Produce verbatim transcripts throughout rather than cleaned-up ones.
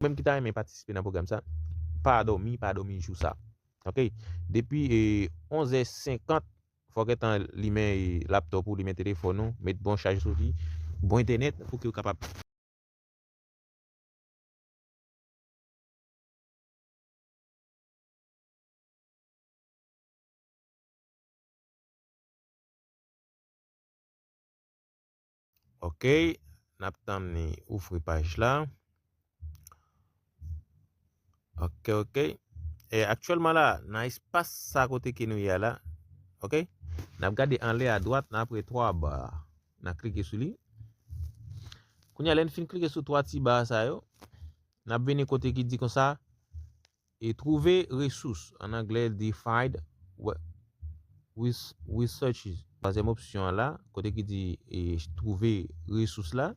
Ou menm ki ta renmen patisipe nan pwogram sa, pa dòmi, pa dòmi jou sa. Ok? Depi e, onz è senkant, fò w gentan limen e, laptop ou, limen telefòn ou, met bon chaj sou li, bon entènèt pou ke w kapab Ok, n ap tann li ouvri paj la. Ok, ok. E aktyèlman la, nan espas sa kote ke nou ye a la, ok, n ap gade anlè adwat, n ap wè twa ba. N ap klike sou li. Kounye a, lè n fin klike sou twa ti ba sa yo, n ap vini kote ki di konsa, e twouve resous, an anglè, di find resources. Twazyèm opsyon an la, kote ki di e, twouve resous la,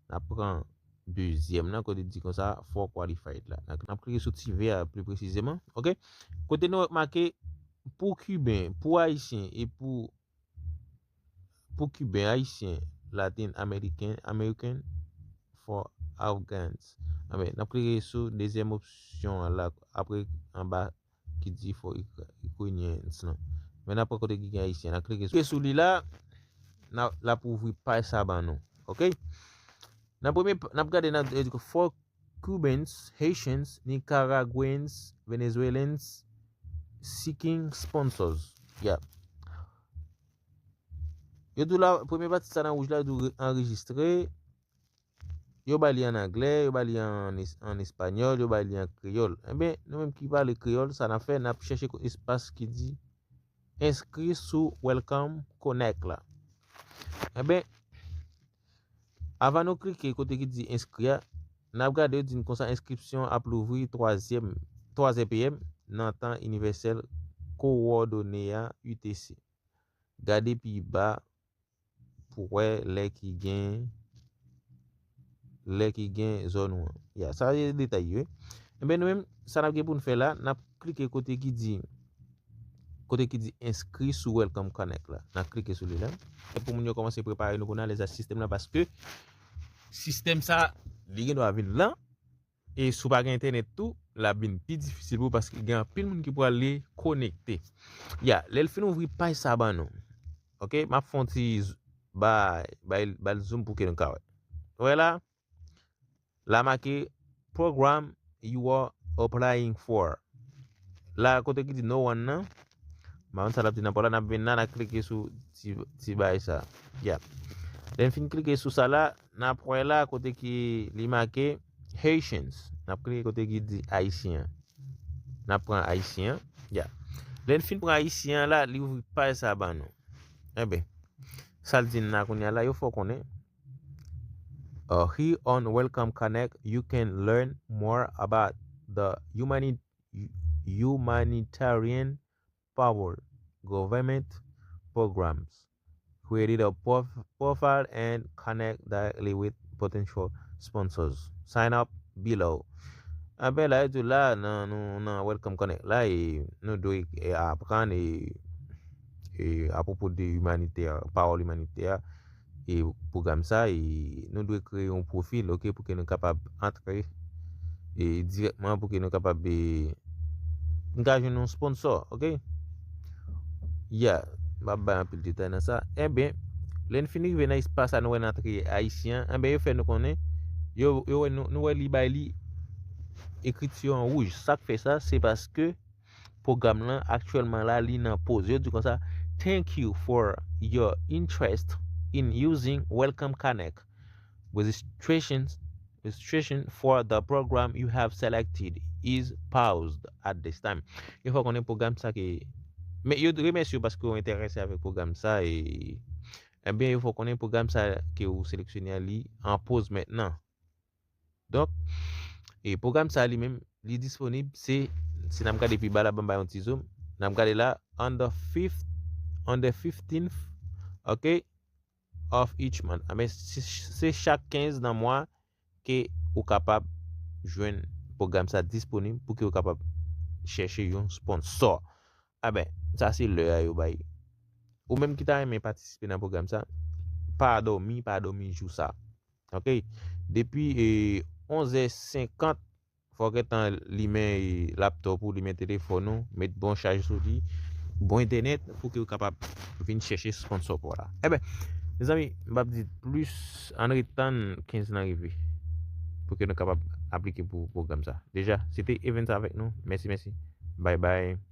n ap pran dezyèm nan, kote di konsa for qualified la. N ap klike sou ti vè a pli presizeman, ok? Kote nou make pou Kiben, pou Ayisyen e pou pou Kiben, Ayisyen, Latin American, American for Afghans. Anben, n ap klike sou dezyèm opsyon an la, apre anba ki di for Ukrainians lan. Men n ap pran kote ki gen Ayisyen. N ap klike sou, sou li la, n ap, l ap ouvri paj sa ban nou. Ok? Nan premye, n ap gade nan for Cubans, Haitians, Nicaraguans, Venezuelans seeking sponsors. Yeah. Yo di w la, premye pati sa nan wouj la, yo di w anrejistre. Yo ba li an anglè, yo ba li an, es- an espanyòl, yo ba li an kreyòl. Enben, nou menm ki pale kreyòl, sa n ap fè, n ap chèche ko- espas ki di enskri sou Welcome Connect la. Enben, avan nou klike kote ki di enskri a, n ap gade yo di n konsa enskripsyon ap louvri twazyèm, twa zè P M nan tan inivèsèl kowòdone a U T C. Gade pi ba pou wè lè ki gen lè ki gen zòn ou an. Ya, sa se detay yo. Enben nou menm, sa n ap gen pou n fè la, n ap klike kote ki di kote ki di enskri sou Welcome Connect la. N ap klike sou li la. E pou moun yo kòmanse prepare nou pou n alèz ak sistèm la paske sistèm sa, li gen dwa vin lan. E si w pa gen entènèt tou, l ap vin pi difisil pou ou paske gen anpil moun ki pral konekte. Ya, lè l fin ouvri paj sa ban nou. Ok, m ap fè yon ti z- bay, bay, bay l zoom pou ke nou ka wè. Wè la, la make program you are applying for. La kote ki di no one nan, m pa konn sa l ap di nan pò la, n ap vin la, n ap klike sou ti, ti bay sa. Ya. Lè n fin klike sou sa la, n ap wè la kote ki li make Haitians. N ap klike kote ki di Ayisyen an. N ap pran Ayisyen an. Ya. Lè n fin pran Ayisyen an la, li ouvri paj sa ban nou. Enben, sa l di n la kounye a la, yo fè w konnen. Uh, here on Welcome Connect, you can learn more about the humani- humanitarian power government programs. Create a prof- profile and connect directly with potential sponsors. Sign up below. Enben la, yo di w la, nan, nou, nan Welcome Connect la, e nou dwe e, aprann e, e, apwopo de imanitè, pawòl imanitè, e pwogram sa, e nou dwe kreye yon pwofil, ok, pou ke nou kapab antre e, dirèkman, pou ke nou kapab e, n ka jwenn yon sponsor, ok? Ya, m ap bay anpil detay nan sa. Enben, lè n fin rive nan espas sa, nou wè n antre Ayisyen an, enben, yo fè nou konnen, yo, yo wè nou, nou wè li bay li ekriti an wouj. Sa k fè sa, se paske pwogram lan aktyèlman la, li nan poz. Yo di konsa, thank you for your interest in using Welcome Connect. Registration, registration for the program you have selected is paused at this time. Yo fè w konnen pwogram sa ke, men yo remèsye w paske w enterese avèk pwogram sa e, ebyen, yo fè w konnen pwogram sa ke ou seleksyone a li an poz mentnan. Donk, e pwogram sa li menm, li disponib, se, si n ap gade pi ba la, ban m bay yon ti zoom, n ap gade la, on the fifth, on the fifteenth, ok, of each month. Enben, se, se chak kenz nan mwa ke ou kapab jwenn pwogram sa disponib pou ke ou kapab chèche yon sponsor. Enben, sa se lè a yo bay. Ou menm ki ta renmen patisipe nan pwogram sa, pa dòmi, pa dòmi jou sa. Ok? Depi e, onz è senkant, fò w gentan limen laptop ou, limen telefòn ou, met bon chaj sou li, bon entènèt pou ke w kapab vin chèche sponsò pa w la. Enben, mezanmi, m p ap di plis, ann ret tann kenz lan rive pou ke nou kapab aplike pou pwogram sa. Deja, se te Evens avèk nou. Mèsi, mèsi. Bye bye.